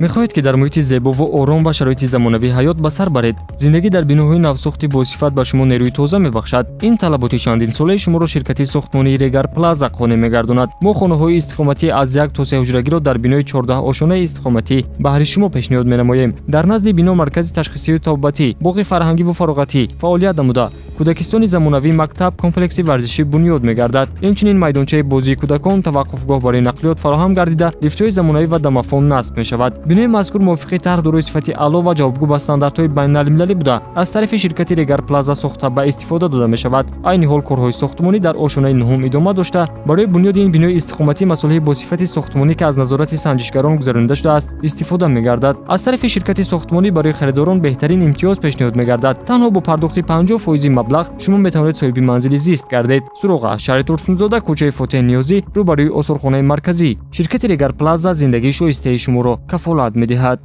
Мехоҳед, ки дар муҳити зебо ва ором ва шароити замонавии ҳаёт ба сар баред? Зиндагӣ дар биноҳои навсохти босифат ба шумо нерӯи тоза мебахшад. Ин талаботи чандинсолаи шуморо ширкати сохтмонии Регар Плаза қонеъ мегардонад. Мо хонаҳои истиқоматӣ аз 1 то 3 ҳуҷрагиро дар бинои 14 ошонаи истиқоматӣ баҳри шумо пешниҳод менамоем. Дар назди бино маркази ташхисию табобатӣ, боғи фарҳангиву фароғатӣ фаъолият намуда, кӯдакистони замонавӣ, мактаб, комплекси варзишӣ бунёд мегардад. Инчунин майдончаи бозии кӯдакон, таваққуфгоҳ барои нақлиёт фароҳам гардида, лифтҳои замонавӣ ва домофон насб мешавад. Бинои мазкур мувофиқи тарҳ дорои сифати аъло ва ҷавобгӯ ба стандартҳои байналмилалӣ буда, аз тарафи ширкати Регар Плаза сохта ба истифода дода мешавад. Айни ҳол корҳои сохтмонӣ дар ошонаи нуҳум идома дошта, барои бунёди ин бинои истиқоматӣ масолеҳи босифати сохтмонӣ, ки аз назорати санҷишгарон гузаронида шудааст, истифода мегардад. Аз тарафи ширкати сохтмонӣ барои харидорон беҳтарин имтиёз пешниҳод мегардад. Танҳо бо пардохти 50% маблағ шумо метавонед соҳиби манзили зист гардед. Суроға: шаҳри Турсунзода, кӯчаи Фотеҳ Ниёзӣ, рӯбарӯи осорхонаи марказӣ. Ширкати Регар Плаза зиндагии шоистаи шуморо кафолат медиҳад.